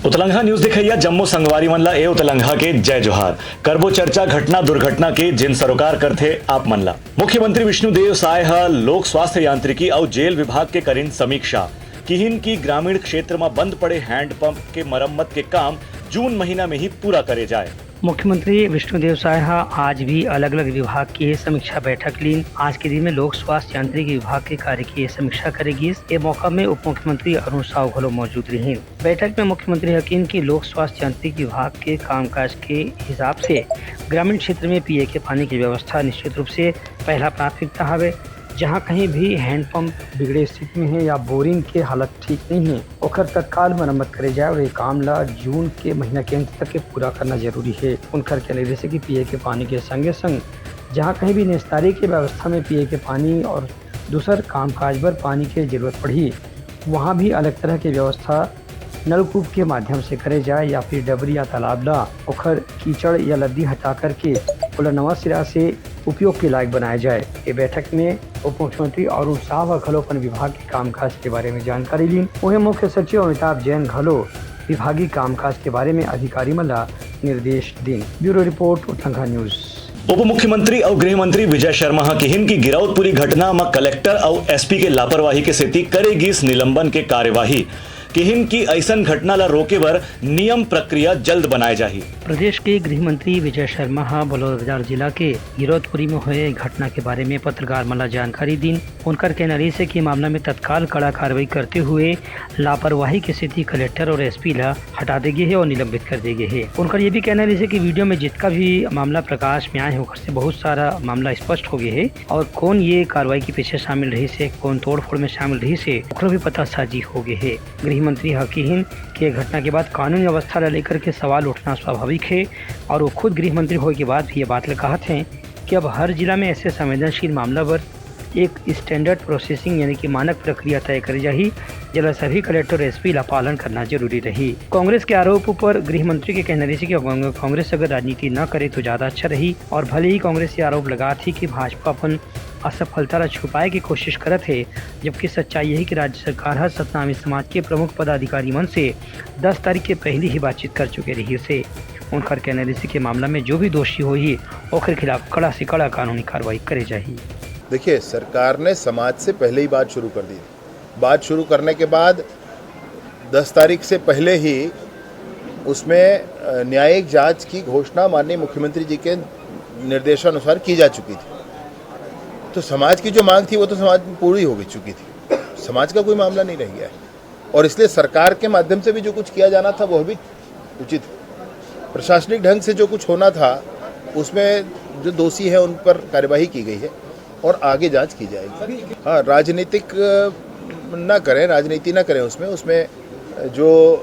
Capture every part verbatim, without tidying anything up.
उतलंघा news देखइया जम्मो संगवारी मन ला ए उतलंघा के जय जोहार। करबो चर्चा घटना दुर्घटना के, जेन सरोकार करथे आप मन ला। मुख्यमंत्री विष्णुदेव साय ह लोक स्वास्थ्य यांत्रिकी अउ जेल विभाग के करिन समीक्षा। किहिन कि ग्रामीण क्षेत्र म बंद पड़े हैंडपंप के मरम्मत के काम जून महीना में ही पूरा करे जाए। मुख्यमंत्री विष्णुदेव साय ह आज भी अलग-अलग विभाग के समीक्षा बैठक लीन। आज के दिन में लोक स्वास्थ्य यांत्रिकी विभाग के कार्य के समीक्षा करे गिस। ए मौका में उप मुख्यमंत्री अरुण साव घलो मौजूद रहिन। बैठक में मुख्यमंत्री ह किहिन कि लोक स्वास्थ्य यांत्रिकी विभाग के कामकाज के हिसाब से ग्रामीण क्षेत्र में पीए के पानी के व्यवस्था निश्चित रूप से पहला प्राथमिकता हवे। जहां कहीं भी हैंडपंप बिगड़े स्थिति में हे या बोरिंग के हालत ठीक नहीं हे, ओखर तत्काल मरम्मत करे जाए और ये काम ला जून के महीना के अंत तक के पूरा करना जरूरी हे। उनकर कहना जैसे कि पीए के पानी के संगे संग जहां कहीं भी निस्तारी के व्यवस्था में पीए के पानी और दूसर कामकाज बर पानी के जरूरत पड़ही, वहां भी अलग तरह के व्यवस्था नलकूप के माध्यम से करे जाए या फिर डबरी या तालाब ला ओखर कीचड़ या लद्दी हटा करके ओला नवा सिरा से उपयोग के लायक बनाए जाए। ये बैठक में उप मुख्यमंत्री अरुण साव ह घलो अपन विभाग के कामकाज के बारे में जानकारी लीन। वहीं मुख्य सचिव अमिताभ जैन घलो विभागीय कामकाज के बारे में अधिकारी मन ला निर्देश दीन। Bureau report, Utlangha news. उप मुख्यमंत्री अउ गृह मंत्री विजय शर्मा ह किहिन कि गिरौदपुरी घटना म कलेक्टर अउ एसपी के लापरवाही के सेती करे गिस निलंबन के कार्यवाही। किहिन कि अइसन घटना ला रोके बर नियम प्रक्रिया जल्द बनाए जाही। प्रदेश के गृह मंत्री विजय शर्मा ह बलौदाबाजार जिला के गिरौदपुरी में होए घटना के बारे में पत्रकार मन ला जानकारी दीन। उनकर कहना रहिस हे कि मामला में तत्काल कड़ा कार्रवाई करते हुए लापरवाही के सेती कलेक्टर और एसपी ला हटा दे गे हे और निलंबित कर दे गे हे। उनकर ये भी कहना रहिस हे कि वीडियो में जितका भी मामला प्रकाश में आए हे, ओकर से बहुत सारा मामला स्पष्ट हो गे हे और कौन ये कार्रवाई के पीछे शामिल रहिस हे, कौन तोड़फोड़ में शामिल रहिस हे, ओकरो भी पतासाजी हो गे हे। गृह मंत्री ह किहिन कि ये घटना के बाद कानून व्यवस्था ला लेकर के सवाल उठना स्वाभाविक हे और वो खुद गृह मंत्री होए के बाद भी ये बात ला कहत हे कि अब हर जिला में ऐसे संवेदनशील मामला बर एक स्टैंडर्ड प्रोसेसिंग यानी कि मानक प्रक्रिया तय करे जाही, जेला सभी कलेक्टर, एसपी ला पालन करना जरूरी रही। कांग्रेस के आरोप ऊपर गृह मंत्री के कहना रहिस कि कांग्रेस अगर राजनीति न करे तो ज्यादा अच्छा रही और भले ही कांग्रेस ये आरोप लगात हे कि भाजपा अपन असफलता ला छुपाए के कोशिश करत हे, जबकि सच्चाई यही कि राज्य सरकार ह सतनामी समाज के प्रमुख पदाधिकारी मन से दस तारीख के पहली ही बातचीत कर चुके रहिस हे। उनकर कहना रहिस हे कि मामला में जो भी दोषी होही, ओकर खिलाफ कड़ा से कड़ा कानूनी कार्रवाई करे जाही। देखिए, सरकार ने समाज से पहले ही बात शुरू कर दी। बात शुरू करने के बाद दस तारीख से पहले ही उसमें, अ, न्यायिक जांच की घोषणा माननीय मुख्यमंत्री जी के निर्देशानुसार की जा चुकी थी। तो समाज की जो मांग थी, वो तो समाज में पूरी हो गई, चुकी थी। समाज का कोई मामला नहीं रह गया है। और इसलिए सरकार के माध्यम से भी जो कुछ किया जाना था, वह भी उचित है। प्रशासनिक ढंग से जो कुछ होना था, उसमें जो दोषी हैं, उन पर कार्यवाही की गई है और आगे जांच की जाएगी। हाँ, राजनीतिक, अ, ना करें, राजनीति ना करें उसमें। उसमें जो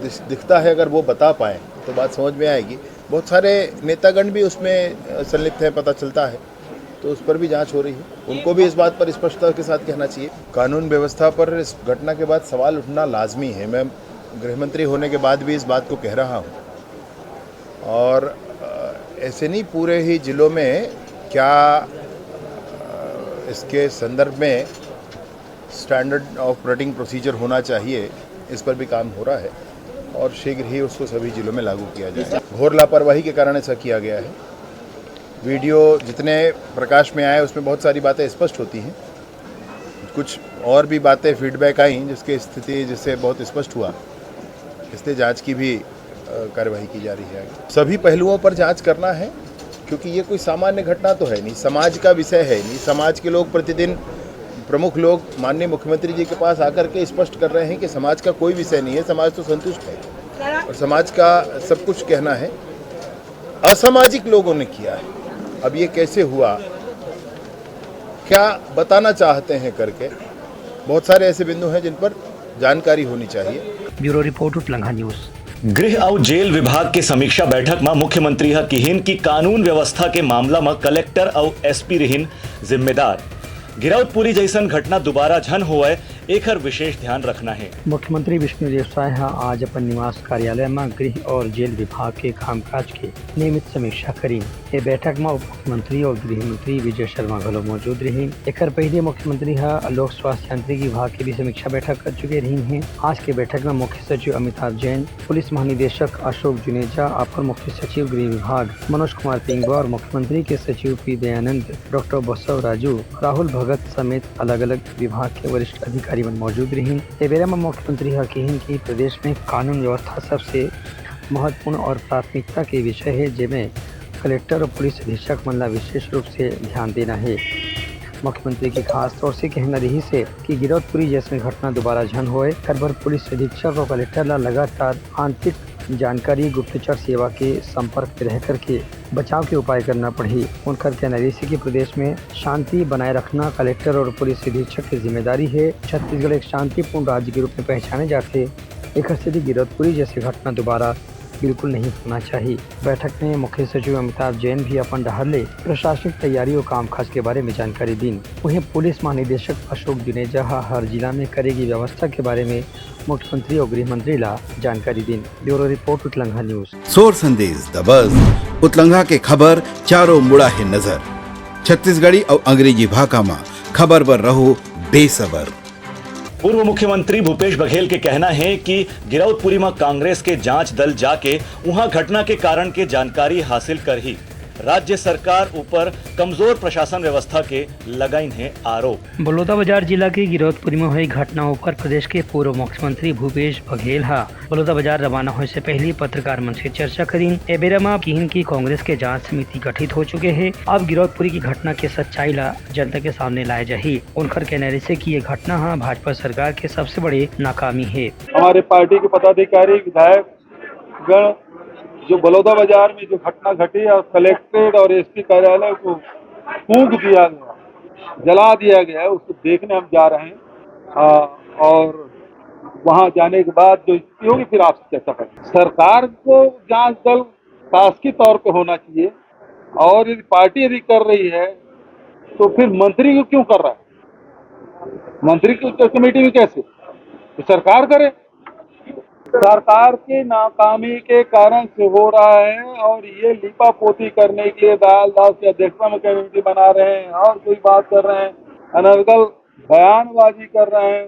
दिस-, दिखता है, अगर वो बता पाएँ, तो बात समझ में आएगी। बहुत सारे नेतागण भी उसमें, अ, संलिप्त हैं, पता चलता है, तो उस पर भी जांच हो रही है। उनको भी इस बात पर स्पष्टता के साथ कहना चाहिए। कानून व्यवस्था पर इस घटना के बाद सवाल उठना लाजमी है। मैं गृह मंत्री होने के बाद भी इस बात को कह रहा हूँ। और, अ, ऐसे नहीं, पूरे ही जिलों में क्या, अ, इसके संदर्भ में स्टैंडर्ड ऑपरेटिंग प्रोसीजर होना चाहिए, इस पर भी काम हो रहा है और शीघ्र ही उसको सभी जिलों में लागू किया जाएगा। घोर लापरवाही के कारण ऐसा किया गया है। वीडियो जितने प्रकाश में आए, उसमें बहुत सारी बातें स्पष्ट होती हैं। कुछ और भी बातें फीडबैक आई, जिसकी स्थिति, जिससे बहुत स्पष्ट हुआ, इसलिए जांच की भी, अ, कार्रवाई की जा रही है। सभी पहलुओं पर जांच करना है, क्योंकि ये कोई सामान्य घटना तो है नहीं, समाज का विषय है नहीं। समाज के लोग प्रतिदिन, प्रमुख लोग माननीय मुख्यमंत्री जी के पास आकर के स्पष्ट कर रहे हैं कि समाज का कोई विषय नहीं है, समाज तो संतुष्ट है और समाज का सब कुछ कहना है। असामाजिक लोगों ने किया है। अब ये कैसे हुआ, क्या बताना चाहते हैं करके, बहुत सारे ऐसे बिंदु हैं जिन पर जानकारी होनी चाहिए। Bureau report, Utlangha news. गृह अउ जेल विभाग के समीक्षा बैठक म मुख्यमंत्री ह किहिन कि कानून व्यवस्था के मामला म कलेक्टर अउ एसपी रिहिन जिम्मेदार। गिरौदपुरी जैसन घटना दोबारा झन होवय, एखर विशेष ध्यान रखना हे। मुख्यमंत्री विष्णुदेव साय ह आज अपन निवास कार्यालय म गृह और जेल विभाग के कामकाज के नियमित समीक्षा करिन। ए बैठक म उप मुख्यमंत्री और गृह मंत्री विजय शर्मा घलो मौजूद रहिन। एकर पहले मुख्यमंत्री ह लोक स्वास्थ्य यांत्रिकी विभाग के भी समीक्षा बैठक कर चुके रहिन हे। आज के बैठक म मुख्य सचिव अमिताभ जैन, पुलिस महानिदेशक अशोक जुनेजा, अपर मुख्य सचिव गृह विभाग मनोज कुमार पिंगुआ और मुख्यमंत्री के सचिव पी दयानंद, डॉक्टर बसव राजू, राहुल भगत समेत अलग-अलग विभाग के वरिष्ठ अधिकारी मन मौजूद रहिन। ए बेरा म मुख्यमंत्री ह किहिन कि प्रदेश में कानून व्यवस्था सबसे महत्वपूर्ण और प्राथमिकता के विषय हे, जेमे कलेक्टर और पुलिस अधीक्षक मन ला विशेष रूप से ध्यान देना हे। मुख्यमंत्री के खास तौर से कहना रहिस हे कि गिरौदपुरी जैसन घटना दोबारा झन होए, एकर बर पुलिस अधीक्षक और कलेक्टर ला लगातार आंतरिक जानकारी गुप्तचर सेवा के संपर्क में रह करके बचाव के उपाय करना पड़ही। उनकर कहना रहिस हे कि प्रदेश में शांति बनाए रखना कलेक्टर और पुलिस अधीक्षक की जिम्मेदारी हे। छत्तीसगढ़ एक शांतिपूर्ण राज्य के रूप में पहचाने जाथे, एकर सेती गिरौदपुरी जैसे घटना दोबारा बिल्कुल नहीं होना चाहिए। बैठक में मुख्य सचिव अमिताभ जैन भी अपन डहर ले प्रशासनिक तैयारी और कामकाज के बारे में जानकारी दीन। वहीं पुलिस महानिदेशक अशोक जुनेजा ह हर जिला में करे गी व्यवस्था के बारे में मुख्यमंत्री और गृह मंत्री ला जानकारी दीन। Bureau report, Utlangha news. सोर संदेश दबस, उतलंघा के खबर चारों मुड़ा हे नजर। छत्तीसगढ़ी और अंग्रेजी भाखा म खबर बर रहो बेसबर। पूर्व मुख्यमंत्री भूपेश बघेल के कहना हे कि गिरौदपुरी म कांग्रेस के जांच दल जाके उहां घटना के कारण के जानकारी हासिल करही। राज्य सरकार ऊपर कमजोर प्रशासन व्यवस्था के लगाइन हे आरोप। बलौदाबाजार जिला के गिरौदपुरी म होए घटना ऊपर प्रदेश के पूर्व मुख्यमंत्री भूपेश बघेल ह बलौदाबाजार रवाना होए से पहली पत्रकार मन से चर्चा करिन। ए बेरा म किहिन कि कांग्रेस के जांच समिति गठित हो चुके हे। अब गिरौदपुरी की घटना के सच्चाई ला जनता के सामने लाए जाही। उनकर कहना रहिसे कि ये घटना ह भाजपा सरकार के सबसे बड़े नाकामी हे। हमारे पार्टी के पदाधिकारी, विधायक गण जो बलौदाबाजार में जो घटना घटी और कलेक्ट्रेट और एसपी कार्यालय को फूंक दिया गया, जला दिया गया है, उसको देखने हम जा रहे हैं। आ, और वहां जाने के बाद जो स्थिति होगी फिर आपसे चर्चा करेंगे। सरकार को जांच दल शासकीय तौर पे होना चाहिए और यदि पार्टी यदि कर रही है तो फिर मंत्री को क्यों कर रहा है? मंत्री की कमेटी में कैसे? तो सरकार करे। सरकार की नाकामी के कारण से हो रहा है और ये लीपापोती करने के लिए दयाल दास की अध्यक्षता में कमेटी बना रहे हैं और कोई बात कर रहे हैं, अनर्गल बयानबाजी कर रहे हैं,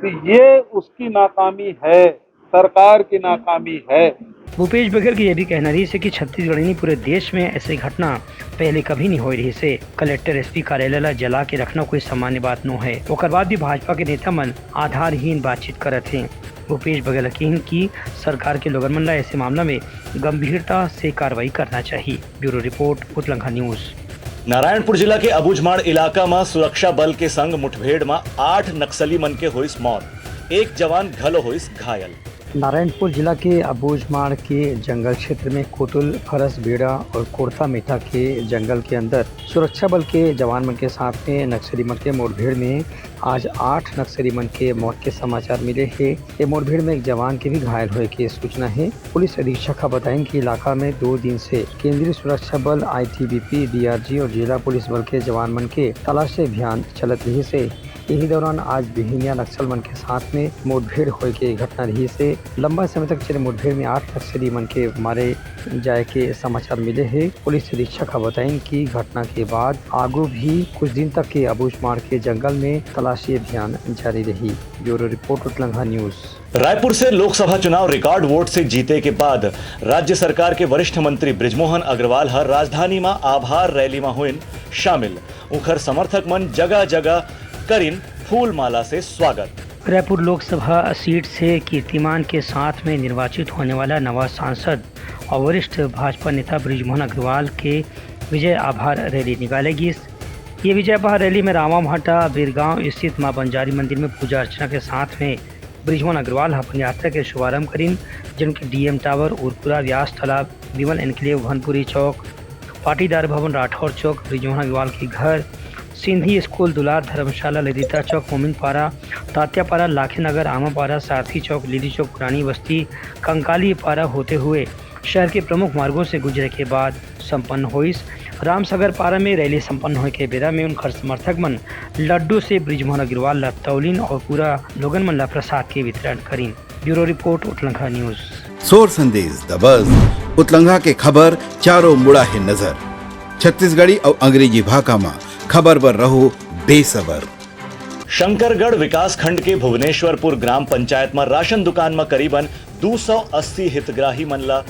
तो ये उसकी नाकामी है, सरकार की नाकामी है। भूपेश बघेल के ये भी कहना रहिसे कि छत्तीसगढ़ ही नहीं, पूरे देश में ऐसे घटना पहले कभी नहीं होए रहिसे। कलेक्टर एसपी कार्यालय ला जला के रखना कोई सामान्य बात नो है। ओकर बाद भी भाजपा के नेता मन आधारहीन बातचीत करत हे। भूपेश बघेल किहिन कि सरकार के लोगन मन ला ऐसे मामला में गंभीरता से कार्रवाई करना चाहिए। Bureau report, Utlangha news. Narayanpur जिला के अबूझमाड़ इलाका म सुरक्षा बल के संग मुठभेड़ म आठ नक्सली मन के होइस मौत, एक जवान घलो होइस घायल। नारायणपुर जिला के अबूझमाड़ के जंगल क्षेत्र में कोतुल, फरस बेड़ा और कोड़ता मीठा के जंगल के अंदर सुरक्षा बल के जवान मन के साथ में नक्सली मन के मुठभेड़ में आज आठ नक्सली मन के मौत के समाचार मिले हे। ये मुठभेड़ में एक जवान के भी घायल होए के सूचना हे। पुलिस अधीक्षक ह बताइन कि इलाका में दो दिन से केंद्रीय सुरक्षा बल, आईटीबीपी, डीआरजी और जिला पुलिस बल के जवान मन के तलाशी अभियान चलत रहिस हे। यही दौरान आज बिहिनिया नक्सल मन के साथ में मुठभेड़ होए के घटना रहिस हे। लंबा समय तक चले मुठभेड़ में आठ नक्सली मन के मारे जाए के समाचार मिले हे। पुलिस अधीक्षक ह बताइन कि घटना के बाद आगू भी कुछ दिन तक के अबूझमाड़ के जंगल में तलाशी अभियान जारी रही। Bureau report, Utlangha news. Raipur से लोकसभा चुनाव रिकॉर्ड वोट से जीते के बाद राज्य सरकार के वरिष्ठ मंत्री बृजमोहन अग्रवाल ह राजधानी म आभार रैली म होइन शामिल। उखर समर्थक मन जगह-जगह करिन फूल माला से स्वागत। रायपुर लोकसभा सीट से कीर्तिमान के साथ में निर्वाचित होने वाला नवा सांसद और वरिष्ठ भाजपा नेता बृजमोहन अग्रवाल के विजय आभार रैली निकाले गिस। ये विजय आभार रैली में रामाभाटा बिरगांव स्थित मां बंजारी मंदिर में पूजा अर्चना के साथ में बृजमोहन अग्रवाल ह अपन यात्रा के शुभारंभ करिन, जिनके डीएम टावर, उरकुरा, व्यास तालाब, विमल एन्क्लेव, भनपुरी चौक, पाटीदार भवन, राठौर चौक, बृजमोहन अग्रवाल के घर, सिंधी स्कूल, दुलार धर्मशाला, ललिता चौक, मोमिनपारा, तात्यापारा, लाखेनगर, आमापारा, सारथी चौक, लिली चौक, पुरानी बस्ती, कंकाली पारा होते हुए शहर के प्रमुख मार्गों से गुजरे के बाद संपन्न होइस। रामसागर पारा में रैली संपन्न होए के बेरा में उनकर समर्थक मन लड्डू से बृजमोहन अग्रवाल ला तौलिन और पूरा लोगन मन ला प्रसाद के वितरण करिन। Bureau report, Utlangha news. सोर संदेश द बज, उतलंघा के खबर चारों मुड़ा हे नजर। छत्तीसगढ़ी अउ अंग्रेजी भाखा म खबर बर रहो बेसबर। शंकरगढ़ विकासखंड के भुवनेश्वरपुर ग्राम पंचायत म राशन दुकान म करीबन दू सौ अस्सी हितग्राही मन ल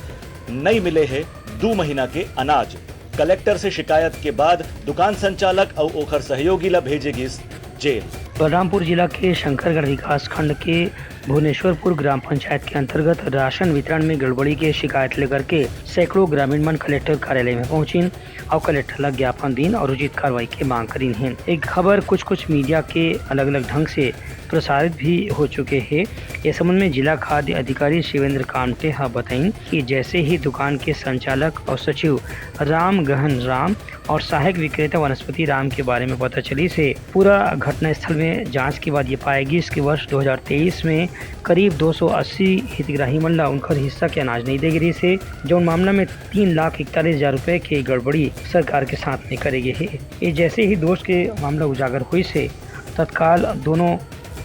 नइ मिले हे दू महीना के अनाज। कलेक्टर से शिकायत के बाद दुकान संचालक अउ ओखर सहयोगी ल भेजे गिस जेल। बलरामपुर जिला के शंकरगढ़ विकासखंड के भुवनेश्वरपुर ग्राम पंचायत के अंतर्गत राशन वितरण में गड़बड़ी के शिकायत लेकर के सैकड़ों ग्रामीण मन कलेक्टर कार्यालय में पहुंचिन और कलेक्टर ला ज्ञापन दीन और उचित कार्रवाई के मांग करीन हे। एक खबर कुछ कुछ मीडिया के अलग-अलग ढंग से प्रसारित भी हो चुके हे। ये संबंध में जिला खाद्य अधिकारी शिवेंद्र कामटे ह बताइन कि जैसे ही दुकान के संचालक और सचिव राम गहन राम और सहायक विक्रेता वनस्पति राम के बारे में पता चलिस हे, पूरा घटनास्थल में जांच के बाद ये पाए गिस कि वर्ष दो हज़ार तेईस में करीब दो सौ अस्सी हितग्राही मन ला उनकर हिस्सा के अनाज नहीं दे गे रिहिस हे, जौन मामला में तीन लाख इकतालीस हजार रुपए के गड़बड़ी सरकार के साथ में करे गे हे। ये जैसे ही दोष के मामला उजागर होइस हे, तत्काल दोनों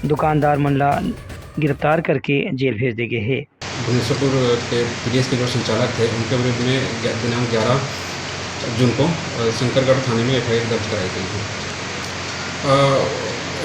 दुकानदार मन ला गिरफ्तार करके जेल भेज दे गे हे। भुवनेश्वरपुर के पीडीएस के जो संचालक थे, उनके विरुद्ध में ग्या-, दिनांक ग्यारह जून को, अ, शंकरगढ़ थाने में एफआईआर दर्ज कराई गई है। अ,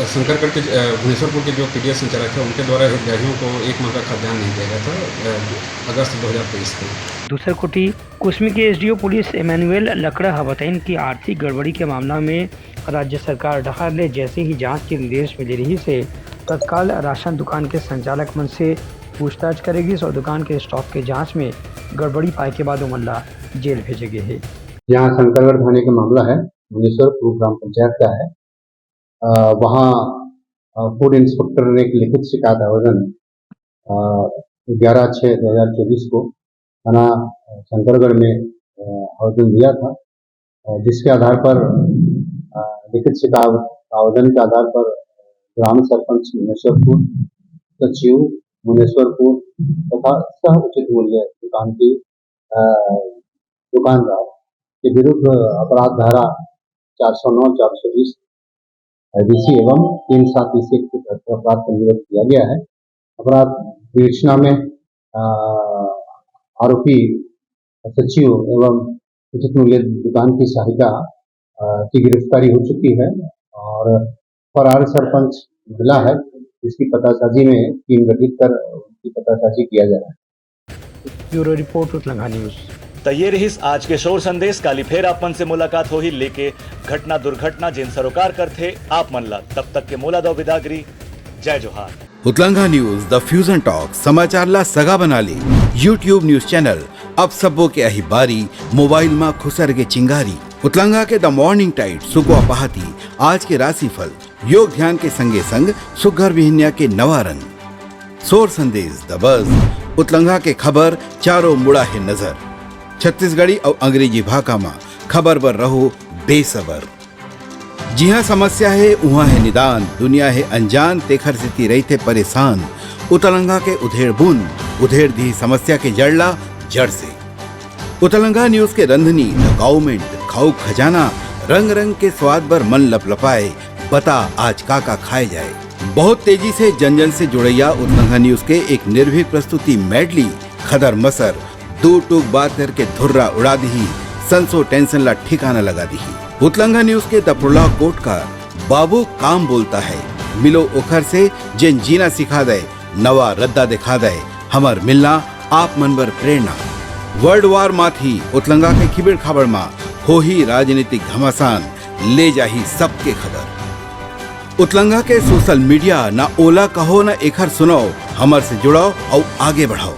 शंकरगढ़ के, अ, भुवनेश्वरपुर के जो पीडीएस संचालक थे, उनके द्वारा हितग्राहियों को एक माह का खाद्यान्न नहीं दिया गया था, अ, अगस्त दो हज़ार तेईस को। दूसर कोति, कुसमी के एसडीओ पुलिस एमैनुएल लकड़ा ह बताइन कि आर्थिक गड़बड़ी के मामला में राज्य सरकार डहार ले जैसे ही जांच के निर्देश मिले रिहिस हे, तत्काल राशन दुकान के संचालक मन से पूछताछ करे गिस और दुकान के स्टॉक के जांच में गड़बड़ी पाए के बाद ओमन ला जेल भेजे गे हे। यहाँ शंकरगढ़ थाने का मामला है, भुवनेश्वरपुर ग्राम पंचायत का है। अ, वहाँ, अ, फूड इंस्पेक्टर ने एक लिखित शिकायत आवेदन, अ, ग्यारह छः दो हज़ार चौबीस को थाना शंकरगढ़ में, अ, आवेदन दिया था, अ, जिसके आधार पर, अ, लिखित शिकायत आवेदन के आधार पर ग्राम सरपंच मुनेश्वरपुर, सचिव मुनेश्वरपुर तथा सह उचित मूल्य दुकान की, अ, दुकानदार के विरुद्ध अपराध धारा चार सौ नौ, चार सौ बीस आईपीसी एवं तीन सात तीस एक के तहत अपराध पंजीबद्ध किया गया है। अपराध विवेचना में, अ, आरोपी सचिव एवं उचित मूल्य दुकान की सहायिका, अ, की गिरफ्तारी हो चुकी है और फरार सरपंच मिला है, जिसकी पतासाजी में टीम गठित कर उनकी पतासाजी किया जा रहा है। Bureau report, Utlangha news. त ये रहिस आज के शोर संदेश। काली फेर आप मन से मुलाकात होही लेके घटना दुर्घटना जेन सरोकार करथे आप मन ला। तब तक के मोला दो बिदागरी। जय जोहार। उतलंघा न्यूज, द फ्यूजन टॉक, समाचार ला सगा बना ले। YouTube न्यूज चैनल, अब सबो के अही बारी, मोबाइल मा खुसर के चिंगारी। उतलंघा के द मॉर्निंग टाइड, सुकवा पहाती, आज के राशिफल, योग ध्यान के संगे संग सुग्घर बिहनिया के नवा रंग। सोर संदेश, द बज, उतलंघा के खबर, चारों मुड़ा हे नजर। छत्तीसगढ़ी अउ अंग्रेजी भाखा मा खबर बर रहो बेसबर। जिहाँ समस्या हे, उहाँ हे निदान, दुनिया हे अनजान, तेखर सेती रहिथे परेशान। उतलंघा के उधेड़ बुन, उधेड़ दिही समस्या के जड़ ला जड़ से। उतलंघा न्यूज के रंधनी, द गाउमेंट, खाऊ खजाना, रंग रंग के स्वाद बर मन लपलपाए, बता आज का का खाए जाए। बहुत तेजी से जन जन से जुड़ैया उतलंघा न्यूज के एक निर्भीक प्रस्तुति मेडली, खदर मसर, दू टूक बात करके धुर्रा उड़ा दिही, संसो टेंशन ला ठिकाना लगा दिही। उतलंघा न्यूज के द प्रोलॉग कोट का बाबू काम बोलता है, मिलो ओखर से जेन जीना सिखा दे, नवा रद्दा दिखा दे, हमर मिलना आप मन बर प्रेरणा। वर्ल्ड वार माथी उतलंघा के खिबेड़ खाबड़ मा होही राजनीतिक घमासान, ले जाही सबके खबर। उतलंघा के सोशल मीडिया ना ओला कहो ना एखर सुनाओ, हमर से जुड़ाओ अउ आगे बढ़ाओ।